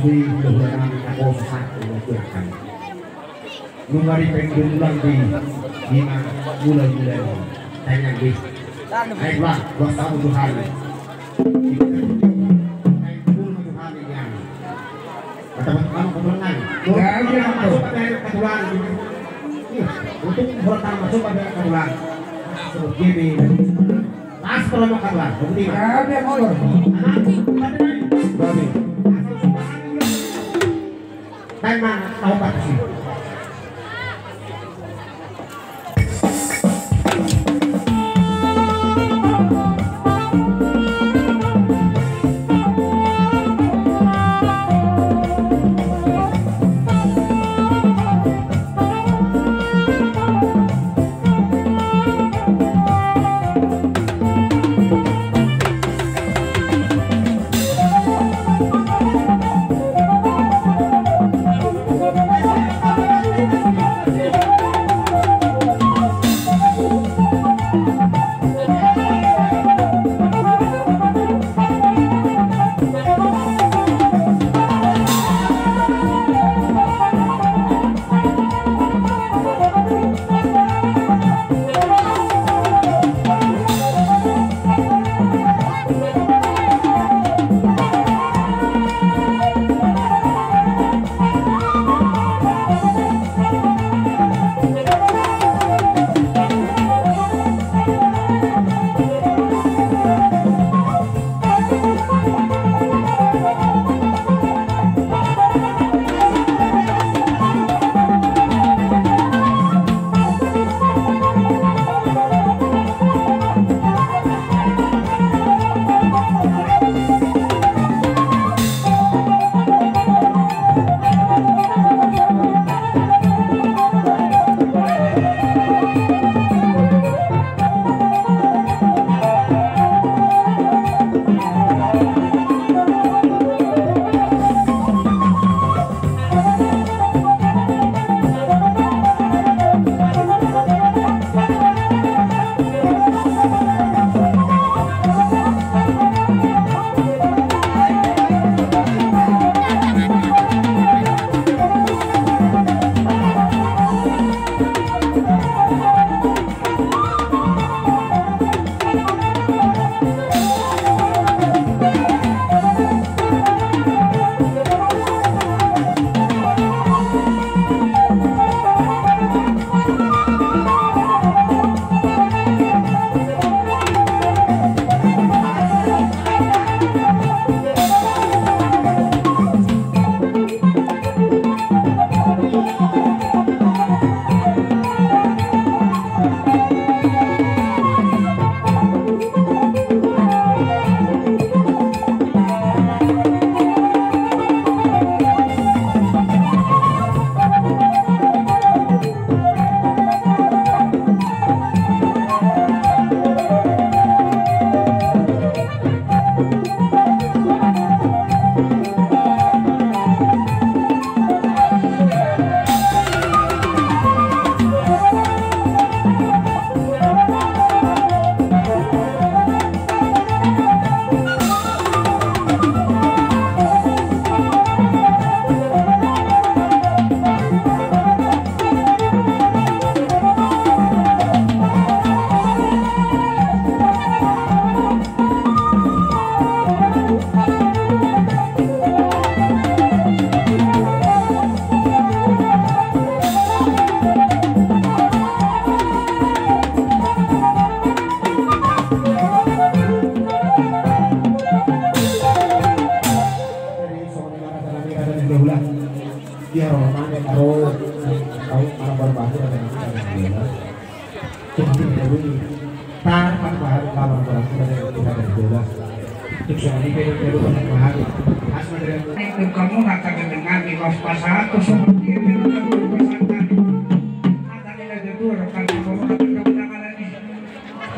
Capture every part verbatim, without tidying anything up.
Di dohonan na poso satu waktu akan. Nunga dipaingot ulang di lima bulan-bulan. Tanyaan di. Ayo pulang, dua tahun dua hari. Ayo pulang dua hari yang. Kata kamu kebetulan. Masuk ke dalam kebetulan. Iya, untuk buat masuk pada kebetulan. Masuk gini. Pas kalau mau kebetulan. Begitu. Ada motor. Anak, ada. Babi. Memang tahu pasti.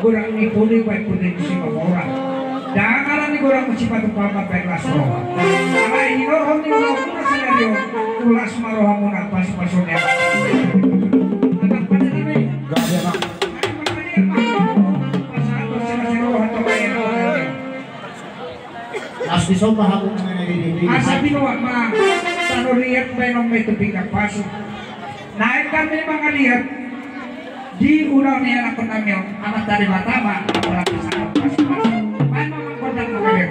Godang ni pudi baen pudi ni Simamora. Ndang ala ni godang ni sipatu pama pe las roha. Alai hinorhon ni rohamuna sadari on, tu las ma rohamuna pasupasu ni Amanta. Antong pada nami. Gabe ma. Pasahathon silas ni roha tu Amanta. Las Asa binoan ma tano liat baenon ma i tu pinggan pasu. Naeng hami mangaliat di ulaon ni anakkon nami on, Amanta Debata ma. Baen ma mangkordan mangaliat.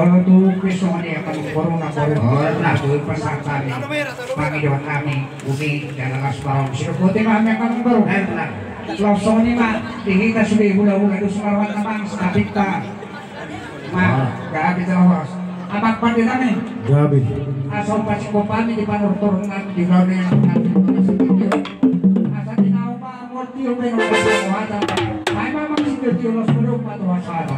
Tutu pe songon i angka amangboru, amangboru. Oh, na, tu pasahat hami pangidoan hami, umi, jala las parau sidok botima hami angka amangboru. Eh, na. Laos songon i ma di hita sude hulahula dos marwat na bangsa hita. Ma, gabe jala horas. Abang pande nami. Gabe. Asa umpasingkop hami di panortoron nami di gabe nami. Asa di nau ma moti ume no. Ai ma maksud di ulos belum ma tu hasada.